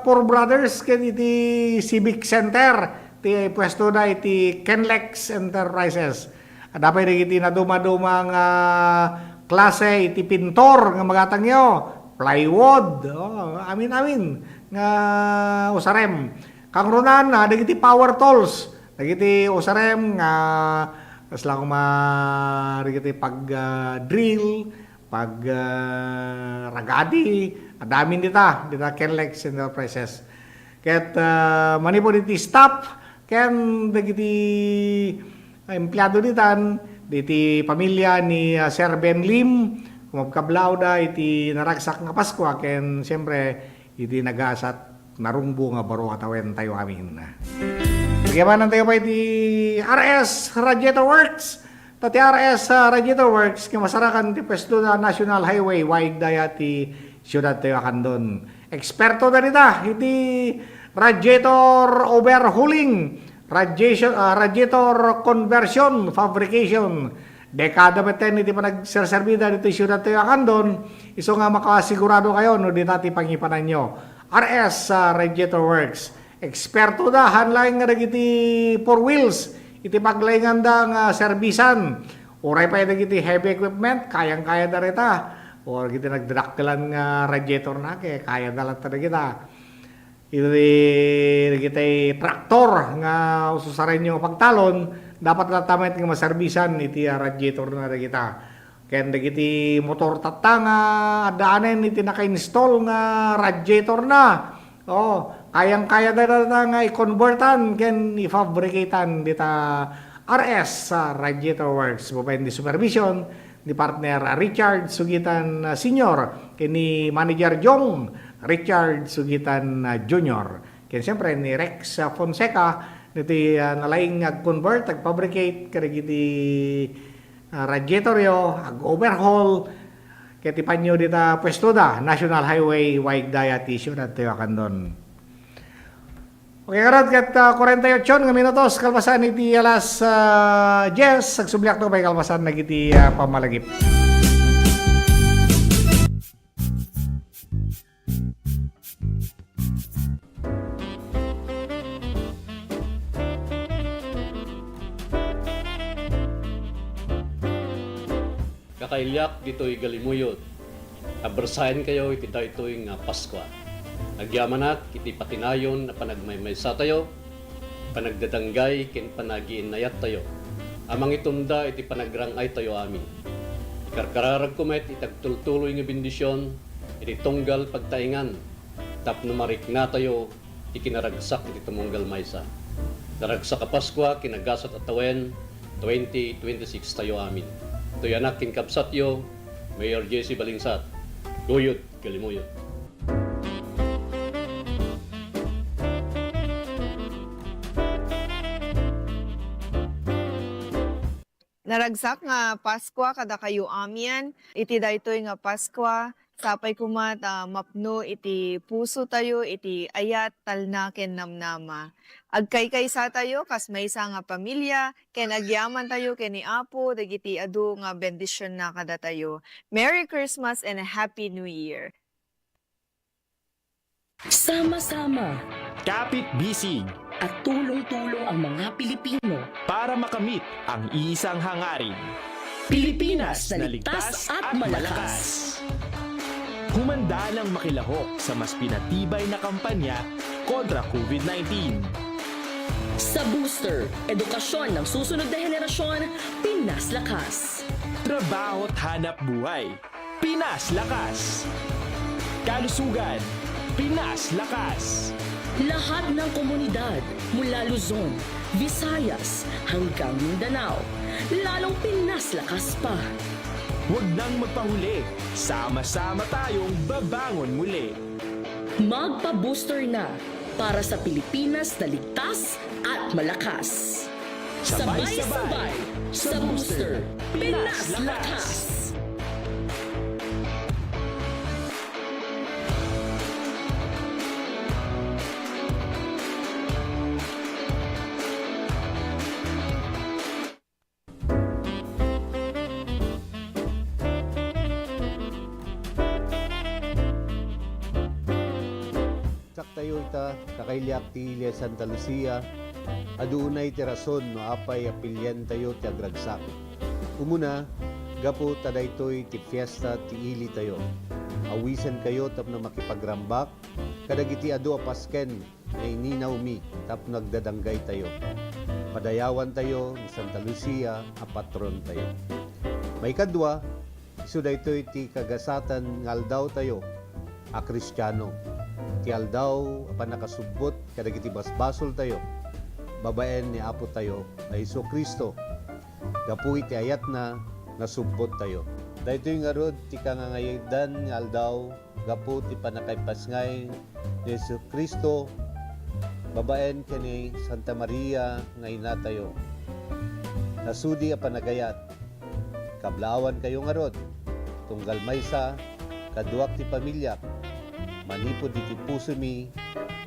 Four Brothers ken iti Civic Center ti puesto da iti Kenlex Enterprises. Adda pay dagiti naduma-duma nga klase iti pintor nga magatangyo, plywood, oh, amin-amin nga usarem. Kangrunan, ah, dagiti power tools, dagiti usarem nga kasla kuma dagiti pag, ah, drill, pag, ah, ragadi, adda amin dita, dita Kenlex Enterprises. Ket, ah, manipud iti staff, ken dagiti empleado ditan, diti pamilia ni, ah, Sir Ben Lim, kumabkablaw da iti naragsak nga Paskua, ken siyempre, iti nagasat narungbo nga baro a tawen tayo amin. Agyamanan tayo pay iti R S Radiator Works. Ta ti R S, ah, Radiator Works nga masarakan ti pwesto da National Highway, waig daya ti siudad tayo a Candon. Eksperto da dita iti radiator overhauling, radiation, ah, radiator conversion, fabrication. Dekada met iti panagserserbi da ditoy siudad tayo a Candon, isu nga makasigurado kayo no dita ti pangipananyo. R S, ah, Radiator Works. Eksperto da, haan laeng nga dagiti four wheels, iti paglainganda nga serbisan. Uray pay dagiti heavy equipment, kayang-kaya da rita. O dagiti nagdadakkelan nga radiator na, ke, kaya da latta dagita. Iti dagiti traktor nga ususarenyo nga pagtalon, dapat latta met nga maserbisan iti, ah, radiator na dagita. Ken dagiti motor tatta nga addaanen iti naka-install nga radiator na. O, kayang-kaya da data nga i-convertan ken i-fabricatean dita R S, ah, Radiator Works. Babaen di supervision ni partner, ah, Richard Sugitan, ah, Senior ken ni Manager Jong Richard Sugitan, ah, Junior. Ken siyempre ni Rex, ah, Fonseca, diti, ah, nalaing nga ag-convert, ag-fabricate kadagiti, ah, radiatoryo, ag-overhaul, ket ipanyo dita puesto da, National Highway, waig daya ti siudad tayo a Candon. Okay, ngarud, ket, ah, kuarenta y ocho nga minutos, kalpasan iti alas, ah, dies, agsubliakto pay kalpasan dagiti, ah, pammalagip. Kakailiak ditoy Galimuyod, abersaenkayo iti daytoy nga Paskua. Agyamanak iti patinayon a panagmaymaysatayo, panagdadanggay ken panagiinnayattayo a mangitumda iti panagrang-aytayo amin. Ikarkararagko met iti agtultuloy nga bendision iti tunggal pagtaengan tapno mariknatayo ti kinaragsak iti tumunggal maysa. Naragsak a Paskua ken nagasat a tawen, twenty twenty-six tayo amin. Toy anak ken kabsatyo, Mayor J C Balingsat. Guyod, Galimuyod. Naragsak nga Paskua kadakayo amin. Iti daytoy nga Paskua, sapay koma ta mapno iti pusotayo iti ayat, talna, ken namnama. Agkaykaysa tayo kas maysa nga pamilia, ken agyaman tayo ken ni Apo dagiti adu nga bendisionna kadatayo. Merry Christmas and a Happy New Year! Sama-sama. Kapit-bisig. At tulong-tulong ang mga Pilipino. Para makamit ang iisang hangarin. Pilipinas na ligtas at malakas. Humanda nang makilahok sa mas pinatibay na kampanya kontra COVID nineteen. Sa Booster, edukasyon ng susunod na henerasyon, Pinas Lakas. Trabaho't hanap buhay, Pinas Lakas. Kalusugan, Pinas Lakas. Lahat ng komunidad, mula Luzon, Visayas, hanggang Mindanao, lalong Pinas Lakas pa. Huwag nang magpahuli, sama-sama tayong babangon muli. Magpa-booster na para sa Pilipinas na ligtas at malakas. Sabay-sabay sa booster, Pinas Lakas! Ragsak tayo ita, kakailiak ti ili Santa Lucia, adu unay ti rason no apay a pilian tayo ti agragsak. Umuna, gapu ta daytoy ti fiesta ti ili tayo. Awisen kayo tapno makipagrambak kadagiti adu a pasken nga ininawmi tapno agdadanggay tayo. Padayawan tayo ni Santa Lucia a patron tayo. Maikadua, isu daytoy ti kagasatan nga aldaw tayo a Kristiano. Ti aldaw a pannakasubbot kadagiti basbasol tayo babaen ni Apo tayo a Jesu-Cristo. Gapu iti ayatna, nasubbot tayo. Daytoy ngarud ti kangangayadan nga aldaw gapu ti pannakaipasngay ni Jesu-Cristo babaen ken ni Santa Maria nga inatayo. Nasudi a panagayat, kablaawan kayo ngarud, tunggal maysa, kaduak ti pamiliak, manipud iti pusomi,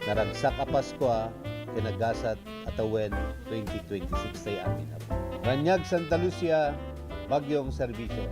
naragsak a Paskua ken agasat a tawen twenty twenty-six tayo amin. Raniag Santa Lucia, Bagyong Serbisyo.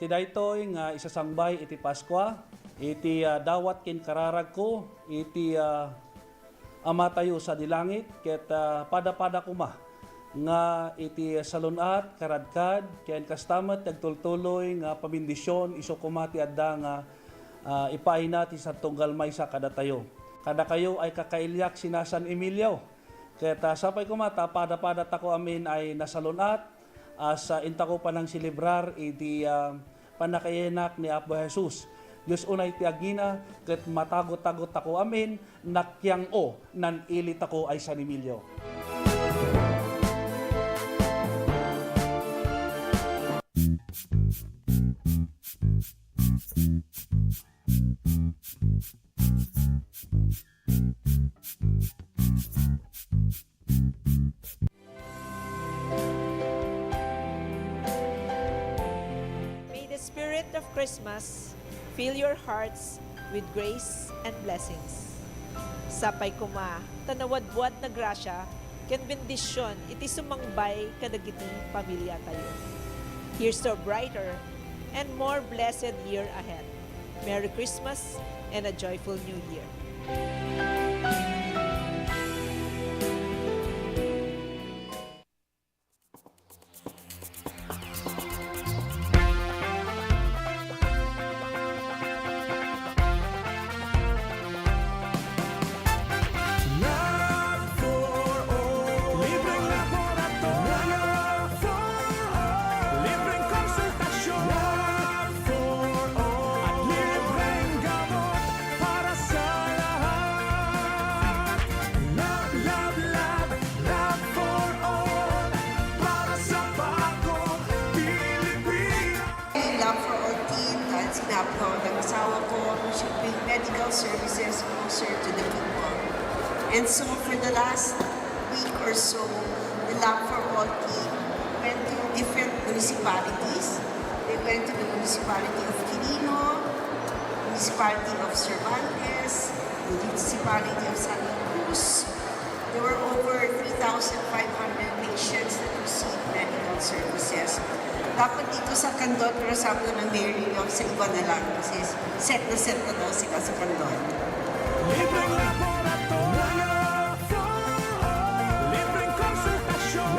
Iti daytoy nga isasangbay iti Paskua, iti, ah, dawat ken kararagko, iti, ah, Amatayo sadi langit, ket, ah, pada-pada koma nga iti salun-at, karadkad, ken kasta met ti agtultuloy nga pamendisyon isu koma ti adda nga, ah, ipaayna ti sa tunggal maysa kadatayo. Kadakayo ay kakailiak sina San Emilio, ket, ah, sapay koma ta pada-pada tako amin ay nasalun-at, as, ah, intako panangselebrar iti, ah, pannakayanak ni Apo Jesus. Dios unay ti agina, ket matagot-tagot tako amin, nakiang-o, nan-ili tako ay San Emilio. May the spirit of Christmas fill your hearts with grace and blessings. Sapay koma ta nawadwad na grasia ken bendisyon iti sumangbay kadagiti pamiliatayo. Here's to a brighter and more blessed year ahead. Merry Christmas and a joyful New Year. Love for all. Libreng laboratorio. Love for all. services closer to the people. And so for the last week or so, the Lab for All team went to different municipalities. They went to the municipality of Quirino, municipality of Cervantes, municipality of Santa Cruz. There were over three thousand five hundred patients that received medical services. Dapat dito sa Candon, pero sabi ko ng Mayor Lino, sa iba na lang. Kasi set na set na daw sila sa Candon. Libreng laboratorio, libreng konsultasyon,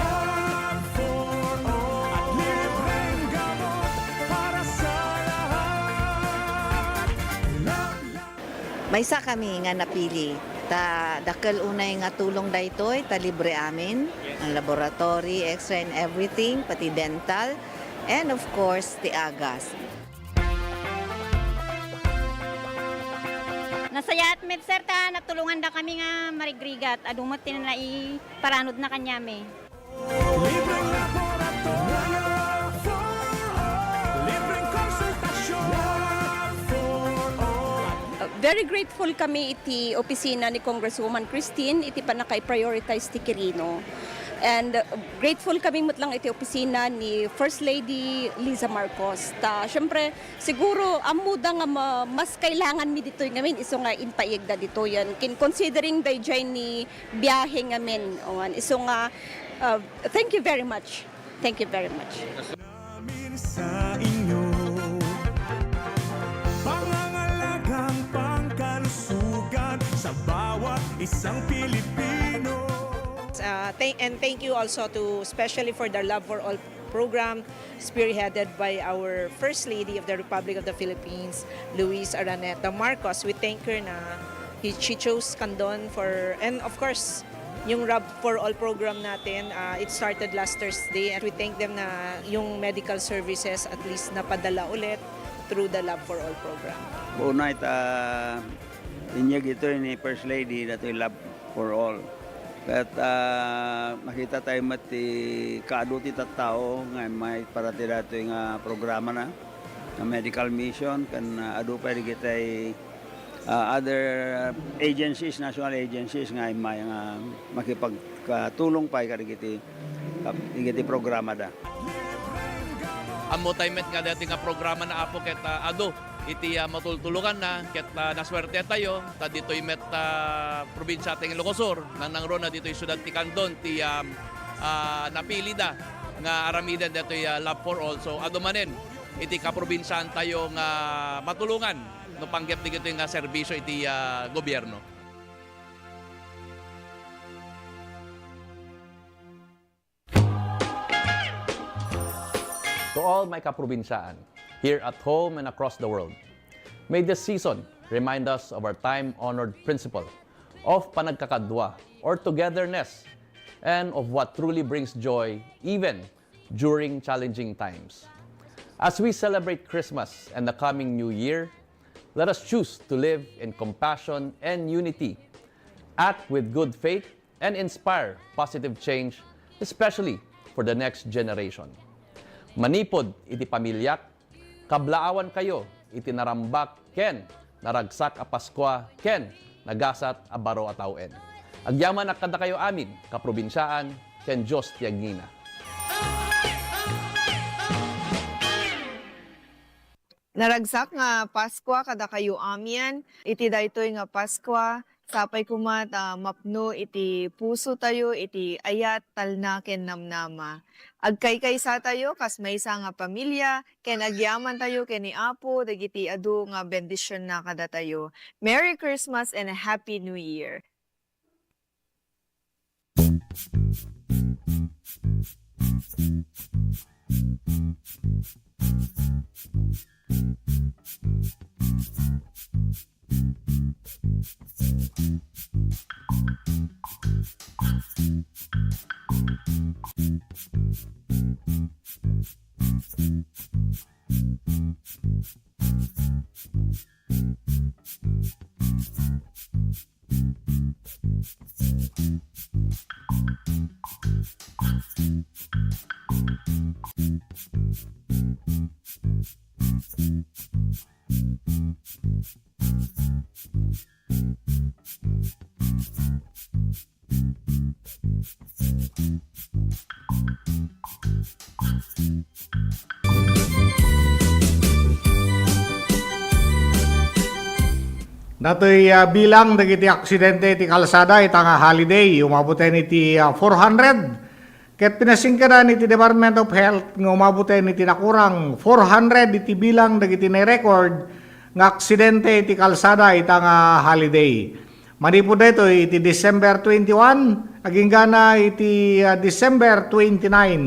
at libreng gamot para sa lahat. Maysa kami nga napili, ta dakkel unay nga tulong daytoy, ta libre amin, ang laboratory, X-ray and everything, pati dental, and of course, ti agas. Nasayaat met, sir, ta natulonganda kami nga marigrigat. Adu met ti naiparanudna kaniami. Libreng laboratorio for all. Libreng konsultasyon for all. Uh, very grateful kami iti opisina ni Congresswoman Christine iti pannakaiprioritize ti Quirino. And, uh, grateful kami met lang iti opisina ni First Lady Liza Marcos. Ta, syempre, siguro, ammoda nga ma-, mas kailangan mi ditoy ngamin, isu nga impaiggda ditoyen. Kin-, considering daydiay ni biyahe ngamin. Awan. Isu nga, uh, thank you very much. Thank you very much. Namin sa inyo, pangangalagang pangkalusugan sa bawat isang Pilipino. Uh, thank, and thank you also to, especially for the Love for All program, spearheaded by our First Lady of the Republic of the Philippines, Luis Araneta Marcos. We thank her na he, she chose Candon for, and of course, yung Love for All program natin, ah, it started last Thursday, and we thank them na yung medical services at least napadala ulit through the Love for All program. Unay ta inyeg ito ni First Lady, datoy Love for All. Ket, ah, makita tayo met ti kaadu ti tattao nga immay para ti datoy nga programana, nga medical mission, ken, ah, adu pay dagiti, ah, other agencies, national agencies nga immay nga makipagtulong pay kadagiti, dagiti programada. Ammo tayo met nga dati nga programana, Apo, ket, ah, adu iti, ah, matultulukanna, ket, ah, nasuerte tayo, ta ditoy met, ah, probinsia ti Ilocos Sur, nangnangruna ditoy siudad ti Candon, ti, ah, ah, napilida nga aramiden ditoy, ah, Love for All. So, adu manen iti kaprobinsiaan tayo nga matulongan no panggep dagitoy nga serbisio iti, ah, gobierno. To all my kaprobinsiaan, here at home and across the world, may this season remind us of our time-honored principle of panagkakadua or togetherness and of what truly brings joy even during challenging times. As we celebrate Christmas and the coming New Year, let us choose to live in compassion and unity, act with good faith, and inspire positive change, especially for the next generation. Manipud iti pamiliak, kablaawankayo iti narambak ken naragsak a Paskua ken nagasat a baro a tawen. Agyamanak kadakayo amin, kaprobinsiaan, ken Dios ti agngina. Naragsak nga Paskua kadakayo amin. Iti daytoy nga Paskua, sapay koma ta mapno iti pusotayo iti ayat, talna, ken namnama. Agkaykaysatayo kas maysa nga pamilia, ken agyamantayo ken ni Apo dagiti adu nga bendisionna kadatayo. Merry Christmas and a Happy New Year! Datoy, ah, bilang dagiti aksidente iti kalsada ita nga holiday, umabuten iti, ah, four hundred. Ket pinasingkadan iti Department of Health nga umabuten iti nakurang four hundred iti bilang dagiti nai-record nga aksidente iti kalsada ita nga holiday. Manipud daytoy iti December twenty-one, agingga na iti, ah, December twenty-nine,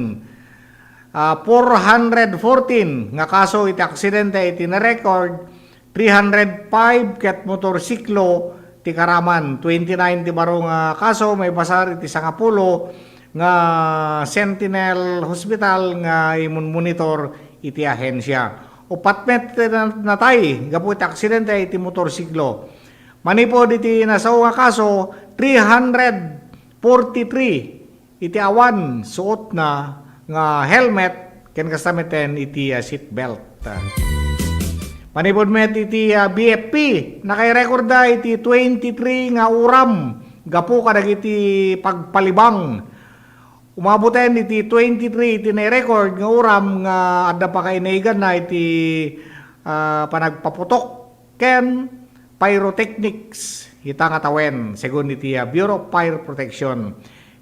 ah, four hundred fourteen nga kaso iti aksidente iti na-record, three hundred five ket motorsiklo ti karaman, twenty-nine ti baro nga kaso maibasar iti sangapulo nga Sentinel Hospital nga imunmonitor iti ahensia. Upat met ti na-, natay gapu iti aksidente iti motorsiklo. Manipud iti nasao nga kaso, three hundred forty-three iti awan suotna nga helmet ken kasta metten iti, ah, seat belt. Manipud met iti, ah, B F P, nakairekorda iti twenty-three nga uram gapu kadagiti pagpalibang. Umabuten iti twenty-three iti nai-record nga uram nga adda pakainaiganna iti, ah, panagpaputok ken pyrotechnics ita nga tawen, segun iti, ah, Bureau of Fire Protection.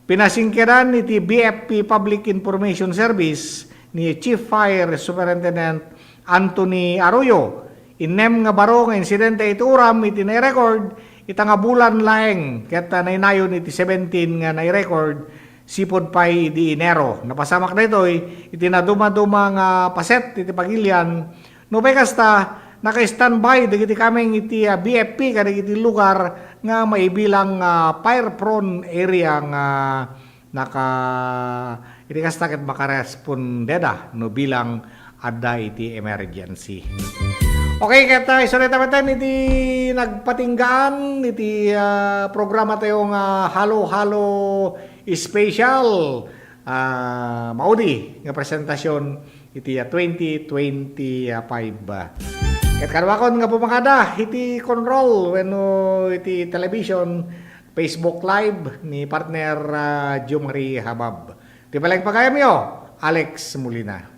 Pinasingkedan iti B F P Public Information Service ni Chief Fire Superintendent Anthony Arroyo. Innem nga baro nga insidente iti uram iti nai-record ita nga bulan laeng ket, ah, nainayon iti seventeen nga nai-record sipud pay idi Enero. Napasamak daytoy iti nadumaduma nga paset iti pagilian. Nupay kasta, naka-standby dagiti kameng iti, ah, B F P kadagiti lugar nga maibilang, ah, fire-prone area nga naka-, iti kasta ket makarespondeda no bilang adda iti emergency. Okay, ket, ah, isurita metten iti nagpatinggaan iti, ah, programa tayo nga Halo-Halo Special. Ah, maudi nga presentasion iti, ah, twenty twenty-five. Ket kaduakon nga pumakada iti control wenno iti television, Facebook Live ni partner, ah, Jo Marie Habab. Ti balay pagayamyo, Alex Molina.